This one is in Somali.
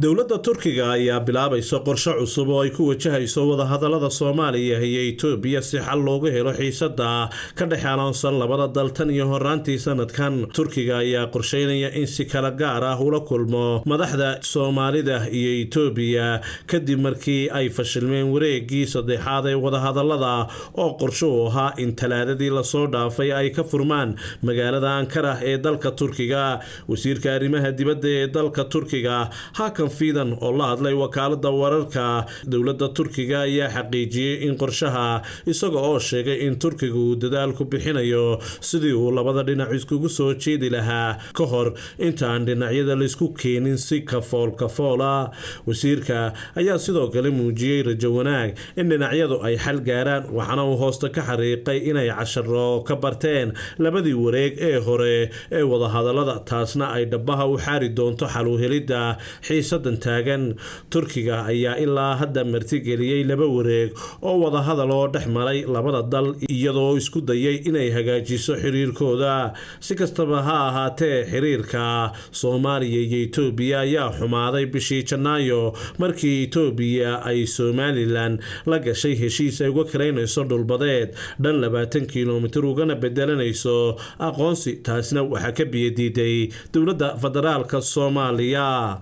Dowladda Turkiga ayaa bilaabaysa qorshe cusub oo ay ku wajahayso wadahadalada Soomaaliya iyo Itoobiya si xal loogu helo xiisada ka dhex aloonsan labada dal tan iyo horaantii sanadkan. Turkiga ayaa qorsheynaya in si kala gaar ah ula kulmo madaxda Soomaalida iyo Itoobiya kadib markii ay fashilmeen wareegii saddexaad ee wadahadalada oo qorsho u ahaa in Talaadadii lasoo dhaafay ay ka furmaan magaalada Ankara ee dalka Turkiga. Wasiirka arrimaha dibadda ee dalka Turkiga, Hakan Fidan, oo la hadlay wakaalada wararka dowladda Turkiga, ayaa xaqiijiyey in qorshaha, isaga oo sheegay in Turkiga uu dadaal ku bixinayo sidii uu labada dhinac iskugu soo jeedi lahaa ka hor intaan dhinacyada laisku keenin si kafool kafoola. Wasiirka ayaa sidoo kale muujiyey rajo wanaag in dhinacyadu ay xal gaaraan, waxaana uu hoosta ka xariiqay inay casharo ka barteen labadii wareeg ee hore ee wadahadalada, taasna ay dhabaha u xaari doonto xal u helidda xiisadan taagan. Turkiga ayaa ilaa hadda martigeliyey laba wareeg oo wadahadal oo dhex maray labada dal, iyadoo isku dayay inay hagaajiso xiriirkooda. Si kastaba ha ahaatee, xiriirka Soomaaliya iyo Itoobiya ayaa xumaaday bishii Janaayo markii Itoobiya ay Somalilan la gashay heshiis ay uga karaynayso dhulbadeed dhan 20 kilomitir ugana bedelanayso aqoonsi. Taasna waxaa ka biyadiiday dowladda federaalka Soomaaliya.